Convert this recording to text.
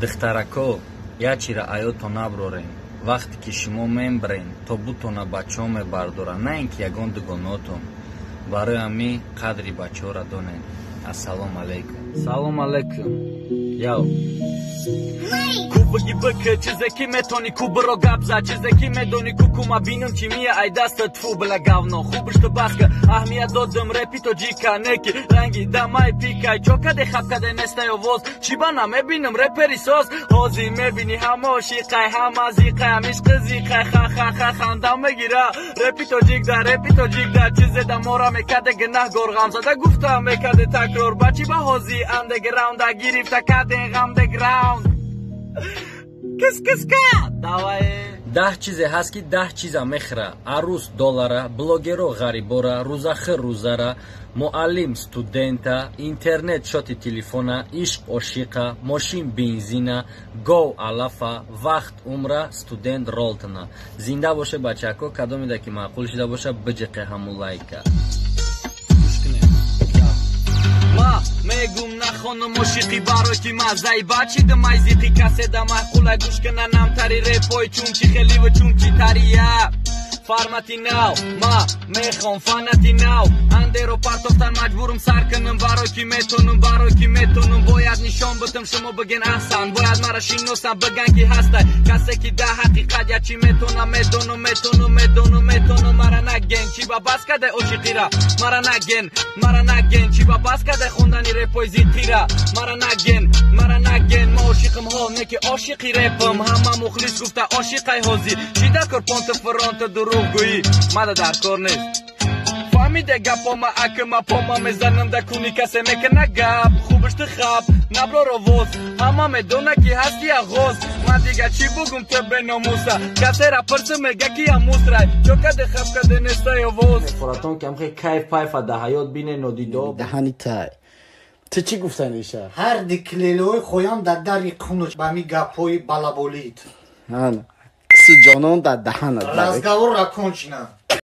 Духтарако, як чира аётон наброрем: вақте ки шумо мембрен, тобутона бачаҳо мебардоранд, на ин ки ягон дугонаотон. Барои ҳамин қадри бачаҳоро донед. Ассалому алайкум. Салом алайкум. Яв, кубги бк, чизе ки метони, кубро гап за, чизе ки медони, кукума бинам чи мия ай даста. Тфу, била, говно, хубишто баска. Аҳамият додам репи тоҷика, неки ранги дамай пикай. Чокаде хапкаде нестай овоз, чӣ ба намебинам репери соз? Ҳозир мебини, ҳама ошиқай, ҳама зиқай, ҳамишқи зиқай. Ха-ха-ха, хандам мегира. Репи тоҷик да, репи тоҷик да, чизе да мора мекаде гунаҳгор. Ғамзада гуфтам, мекаде такрор. Ба чӣ ба ҳозир андеграунда гирифта каден ғамдеграунд. Кис-киска, давай. 10 чизе ҳаст, ки 10 чиза мехӯра: арӯс доллара, блогеро ғарибора, рӯзахир рӯзара, муаллим студента, интернет шоти телефона, ишқ ошиқа, мошин бензина, гов алафа, вақт умра, студент ролтона. Зинда боше, бачако. Кадомеда ки маъқул шида боша, биҷиқе ҳамун лайка. Ма мегум, нахонум ошиқӣ, барои ки маззаи бачидам ай зиқи. Касе да маъқула, гӯш кана намтари репои чунчи хеливу чунчи тария. Формати нав ма мехом, фанати нав андеро партофтан маҷбурум сар кунам, барои ки метонум, барои ки метонум. Бояд нишон битам, шумо биген аҳсан, бояд мара шиносам, биган ки ҳастай касе, ки да ҳақиқат я чӣ метонам. Медонум, метонум, медонум, метонум. Мара наген, чӣ ба бас кадай ошиқира? Мара наген, мара наген, чӣ ба бас кадай хондани репои зидқира? Мара наген, мара наген, ма ошиқим ҳол не ки ошиқи репам. Ҳама мухлис гуфта ошиқай ҳозир. Чӣ дар кор понту фронту дурӯғгӯӣ? Мада дар кор нест. Фаҳмиде гапома, акма пома мезанам да куни, касе мекуна гап. Хубишти хаб наброр овоз, ҳама медона, ки ҳасти ағоз. Ман дига чӣ бугум, ту беномуса? Касера пирсу, мега, ки амусрай. Чокаде хабкаде нестай овоз. Форатон камхе кайф пайфа да ҳаёт бине нодидо. Даҳани тай. Ту чӣ гуфтаниша? Ҳар ди клелои хоям дар дари қуну ба ми гапҳои балаболид. Кису ҷонон дар даҳанат. Разговор окончена.